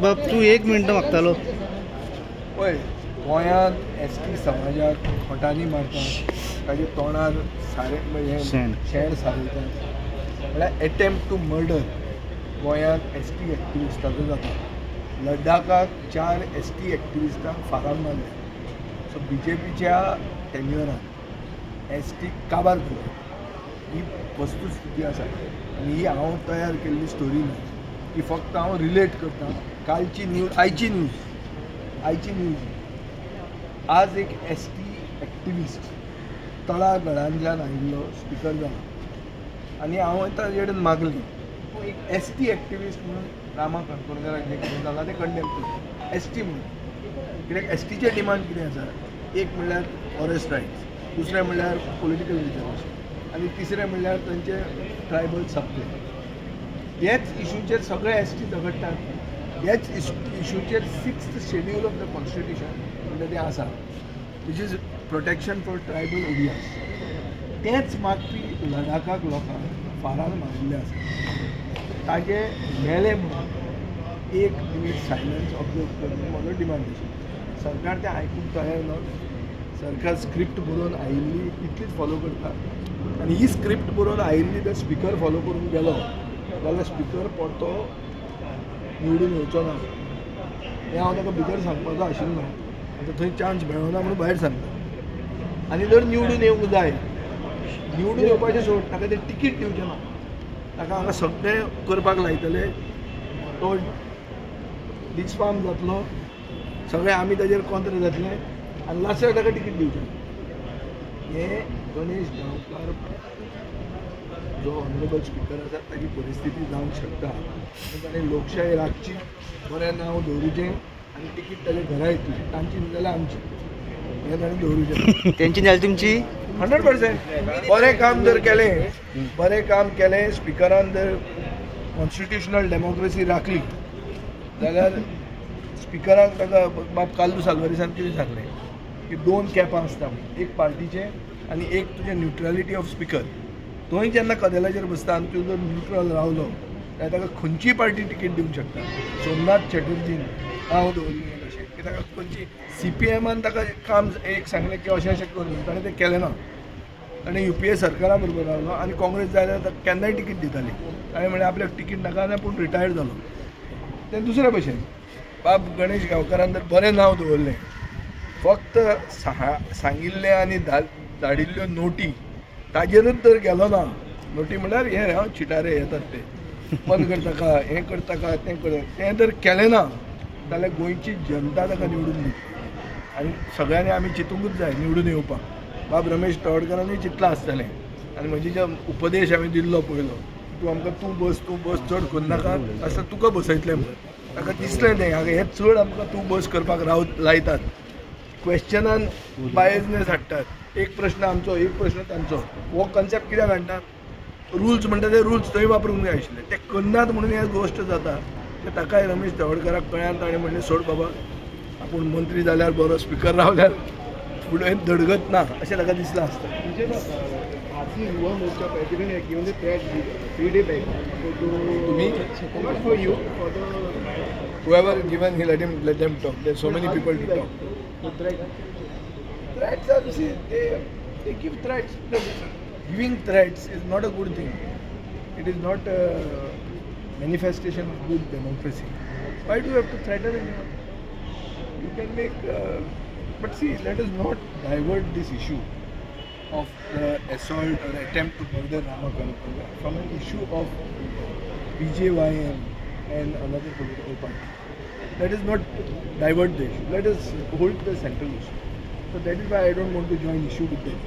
बाब तूं एक मिनट मागतालो. पळय, गोंयांत एस टी समाजाक खोटांनी मारतात, ताजे तोंडार सारे शेण सारयतात, म्हळ्यार एटेम्प्ट टू मर्डर गोंयांत एस टी एक्टिविस्टाचो जाता. लडाखाक 4 एस टी एक्टिविस्टांक फारान मारले. सो बी जे पीच्या टेन्युअरान एस टी काबार केलो. ही वस्तुस्थिती आसा आनी ही हांव तयार केल्ली स्टोरी न्हय, ही फक्त हांव रिलेट करता. कालची न्यूज, आयची न्यूज, आयची न्यूज. आज एक एस टी एक्टिविस्ट तळागळांतल्यान आयिल्लो स्पिकर जाला आनी हांव ताजे कडेन मागलें, एक एस टी एक्टिविस्ट म्हणून रामा काणकोणकाराक जें कितें जालां तें कंडेम करता एस टी म्हणून. कित्याक एस टीचे डिमांड कितें आसा, एक म्हणल्यार फॉरेस्ट रायट्स, दुसरें म्हणल्यार पॉलिटिकल रिजर्वेशन आनी तिसरें म्हणल्यार तांचे ट्रायबल सब्जेक्ट. ह्याच इशूचेर सगळे एस टी झगडटात. ह्याच इशूचेर 6th schedule of the constitution म्हणटा तें आसा, which is protection for tribal areas. तेंच मागपी लडाखाक लोकांक फारान मारिल्ले आसा. ताजे मेले म्हणून एक मिनीट सायलन्स ऑब्जर्व करून म्हजो डिमांड आशिल्लो. सरकार तें आयकूंक तयार ना. सरकार स्क्रिप्ट बरोवन आयिल्ली तितलीच फॉलो करता आनी ही स्क्रिप्ट बरोवन आयिल्ली जर स्पिकर फॉलो करूंक गेलो जाल्यार स्पिकर परतो निवडून येवचो ना. हें हांव ताका भितर सांगपाचो आशिल्लो, आतां थंय चान्स मेळना म्हणून भायर सांगता. आनी जर निवडून येवंक जाय, निवडून येवपाचें सोड, ताका तें तिकीट दिवचें ना, ताका हांगा सगळें करपाक लायतले, तो डिसफार्म जातलो, सगळें आमी ताजेर कॉन्त्र जातले आनी लास्टाक ताका तिकीट दिवचें. हें गणेश गांवकार जो ऑनरेबल स्पिकर आसा ताजी परिस्थिती जावंक शकता. ताणें लोकशाय राखची, बरें नांव दवरूचें आनी तिकीट ताजे घरा येतली, तांची न्ही जाल्यार आमची, हें ताणें दवरूचें. तेंची जाल्यार तुमची 100%. बरें काम जर केलें, बरें काम केलें स्पिकरान, जर कॉन्स्टिट्युशनल डेमोक्रेसी राखली जाल्यार स्पिकराक ताका बाब कार्लू साल्वारीसान कितें सांगलें की 2 कॅपां आसता, एक पार्टीचें आनी एक तुजें न्युट्रलिटी ऑफ स्पिकर. थंय जेन्ना कदेलाचेर बसता आनी तूं जर न्युट्रल रावलो जाल्यार ताका खंयचीय पार्टी तिकीट दिवंक शकता. सोमनाथ चटर्जीन नांव दवरिल्लें तशें की ताका खंयची सी पी एमान ताका काम एक सांगलें की अशें अशें कर, ताणें तें केलें ना. ताणें यू पी ए सरकारा बरोबर रावलो आनी काँग्रेस जाय जाल्यार ताका केन्नाय तिकीट दिताली. ताणें म्हणलें आपल्याक तिकीट नाका ना, पूण रिटायर्ड जालो. तें दुसरे भशेन बाब गणेश गांवकारान जर बरें नांव दवरलें, फक्त सांगिल्लें आनी धाडिल्ल्यो नोटी ताजेरूच जर गेलो ना, नोटी म्हणल्यार हें हांव चिटारे येतात ते बंद करता का, हें करता का, तें करता, तें जर केलें ना जाल्यार गोंयची जनता ताका निवडून दितली. आनी सगळ्यांनी आमी चिंतूंकूच जाय निवडून येवपाक. बाब रमेश तवडकारांनी चिंतलां आसतलें आनी म्हजी जे उपदेश हांवें दिल्लो पयलो, तूं आमकां तूं बस, तूं बस, चड करनाका, आसता तुका बसयतलें म्हणून. ताका दिसलें तें हें चड आमकां तूं बस करपाक राव लायतात, क्वेश्चनान बायजनेस हाडटात, एक प्रश्न आमचो, एक प्रश्न तांचो. हो कॉन्सेप्ट कित्याक हाडटात? रुल्स म्हणटा ते रुल्स थंय वापरूंक जाय आशिल्ले, ते करनात म्हणून हे गोश्ट जाता. ते ताकाय रमेश तवडकाराक कळ्ळें, ताणें म्हणलें सोड बाबा, आपूण मंत्री जाल्यार बरो, स्पिकर रावल्यार फुडें धडगत ना अशें ताका दिसलां आसता. Yuva Morcha president had given the threat 3 days back. To me? Not for you, for the whoever given, he let him, let them talk. There are so many people to talk. The threat. Threats are, see, they give threats. Giving threats is not a good thing. It is not a manifestation of good democracy. Why do you have to threaten anyone? You can make, but see, let us not divert this issue of the assault or attempt to murder Rama Kankonkar from an issue of BJYM and another political party. Let us not divert the issue. Let us hold the central issue. So that is why I don't want to join issue with them.